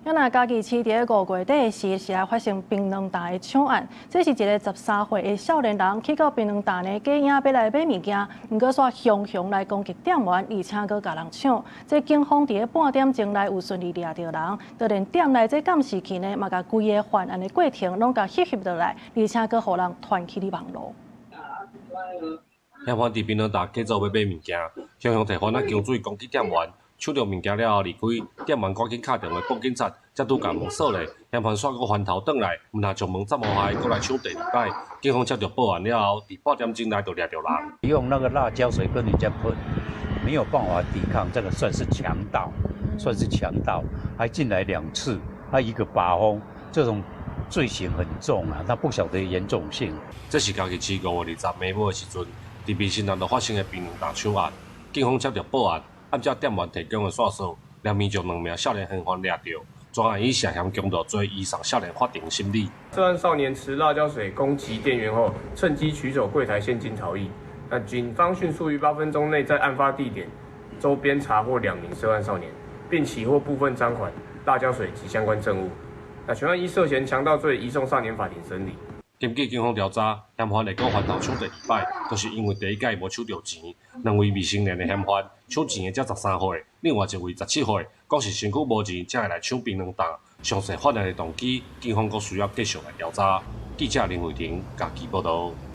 啊，若嘉義市佇五月底時，是來發生檳榔擔的搶案。這是一个13歲的少年人去到檳榔擔呢，假影欲來買物件，毋過煞雄雄來攻擊店員，而且閣共人搶。這警方佇咧半點鐘內有順利掠著人，就連店內這監視器呢，嘛共規个犯案的過程攏共翕翕落來，而且閣予人傳去佇網路。嫌犯佇檳榔擔假做欲買物件，雄雄提番仔薑水攻擊店員。搶著物件了後離開，店員趕緊敲電話報警察，才拄共門鎖咧。嫌犯煞閣翻頭轉來，毋但將門插予開，閣來搶第二擺。警方接著報案了後，佇半點鐘內就掠著人。用那個辣椒水跟人家噴，沒有辦法抵抗，這個算是強盜，算是強盜，還進來兩次，還一個把風，這種罪行很重啊，他不曉得嚴重性。這是嘉義市5月20暝晡的時陣，佇民生南路發生的檳榔擔搶案，警方接著報案。按照店員提供的線索，連綿將兩名少年嫌犯掠著，全案以涉嫌強盜罪移送少年法庭審理。涉案少年持辣椒水攻擊店員後，趁機取走櫃檯現金逃逸。那警方迅速於8分鐘內在案發地點周邊查獲兩名涉案少年，並起獲部分贓款、辣椒水及相關證物。那全案依涉嫌強盜罪移送少年法庭審理。根據警方調查，嫌犯會閣翻頭搶第二擺，就是因為第一擺無搶著錢。兩位未成年的嫌犯搶錢的才13歲，另外一位17歲，講是身軀無錢才會來搶檳榔擔。詳細犯案的動機，警方閣需要繼續來調查。記者林慧婷嘉義報導。